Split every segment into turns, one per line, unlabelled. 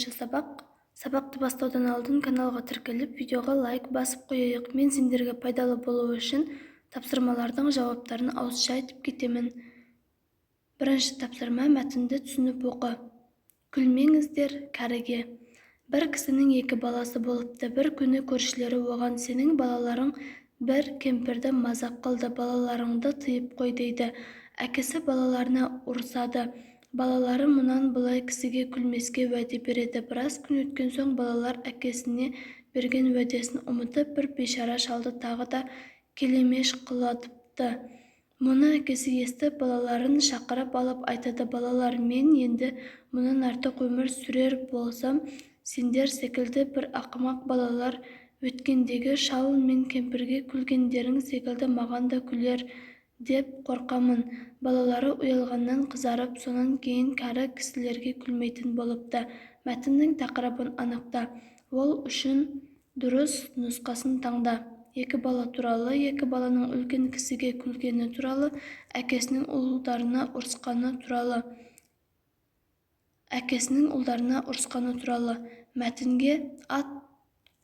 Сабақ. Сабақты бастаудан алдын каналға тіркеліп, видеоға лайк басып қояйық. Мен сендерге пайдалы болуы үшін тапсырмалардың жауаптарын ауызша айтып кетемін. Бірінші тапсырма: мәтінді түсініп оқы. Күлмеңіздер кәріге. Бір кісінің екі баласы болыпты. Бір күні көршілері оған: "Сенің балаларың бір кемпірді мазақ қылды, балаларыңды тыйып қой", – дейді. Әкесі балаларына ұрсады. Балалары мұнан былай кісіге күлмеске уәде береді. Біраз күн өткен соң балалар әкесіне берген уәдесін ұмытып, бір бейшара шалды тағы да келемеж қылыпты. Мұны әкесі естіп, балаларын шақырып алып айтады: "Балалар, мен енді мұнан артық өмір сүрер болсам, сендер секілді бір ақымақ балалар өткендегі шал мен кемпірге күлгендерің секілді маған да күлер деп қорқамын". Балалары ұялғаннан қызарып, сонан кейін кәрі кісілерге күлмейтін болыпты. Мәтіннің тақырыбын анықта. Ол үшін дұрыс нұсқасын таңда. Екі бала туралы, екі баланың үлкен кісіге күлгені туралы, әкесінің ұлдарына ұрысқаны туралы, әкесінің ұлдарына ұрысқаны туралы. Мәтінге ат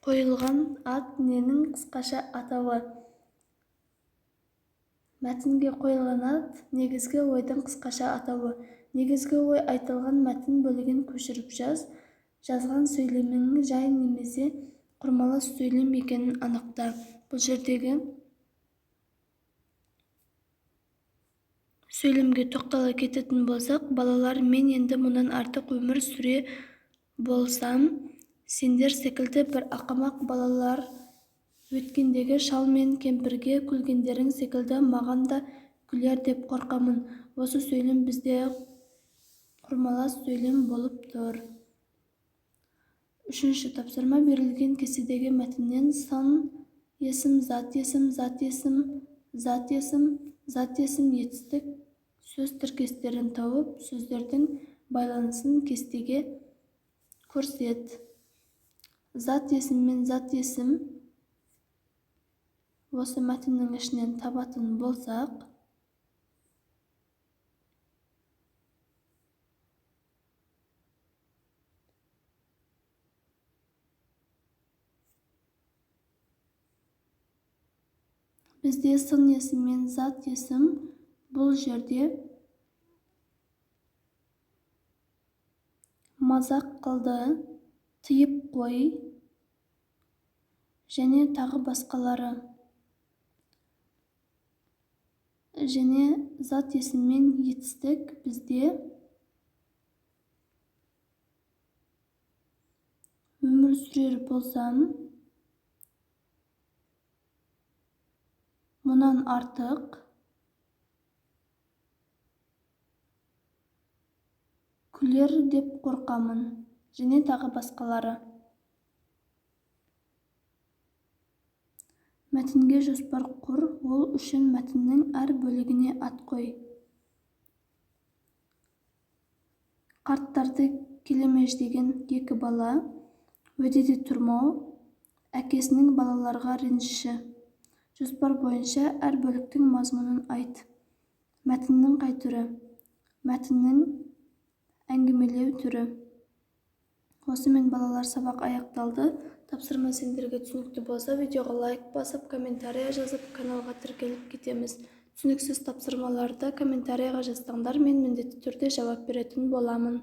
қойылған ат ненің қысқаша атауы? Мәтінге қойылған ат – негізгі ойдың қысқаша атауы. Негізгі ой айтылған мәтін бөлігін көшіріп жаз. Жазған сөйлемің жай немесе құрмалас сөйлем екенін анықта. Бұл жердегі сөйлемге тоқтала кететін болсақ, балалар, мен енді мұнан артық өмір сүре болсам, сендер секілді бір ақымақ балалар өткендегі шал мен кемпірге күлгендерің секілді маған да күлер деп қорқамын. Осы сөйлем бізде құрмалас сөйлем болып тұр. Үшінші тапсырма: берілген кестедегі мәтіннен сын есім, зат есім, зат есім, зат есім, зат есім етістік сөз тіркестерін тауып, сөздердің байланысын кестеге көрсет. Зат есім мен зат есім осы мәтіннің ішінен табатын болсақ, бізде сын есім мен зат есім бұл жерде мазақ қылды, тыйып қой және тағы басқалары. Және зат есіммен етістік бізде өмір сүрер болсам, мұнан артық күлер деп қорқамын және тағы басқалары. Мәтінге жоспар құр, ол үшін мәтіннің әр бөлігіне ат қой. Қарттарды келемеждеген екі бала, уәдеде тұрмау, әкесінің балаларға ренжіші. Жоспар бойынша әр бөліктің мазмұнын айт. Мәтіннің қай түрі? Мәтіннің әңгімелеу түрі. Осымен, балалар, сабақ аяқталды. Тапсырма сендерге түсінікті болса, видеоға лайк басып, комментария жазып, каналға тіркеліп кетеміз. Түсініксіз тапсырмаларды комментарияға жазсаңдар, мен міндетті түрде жауап беретін боламын.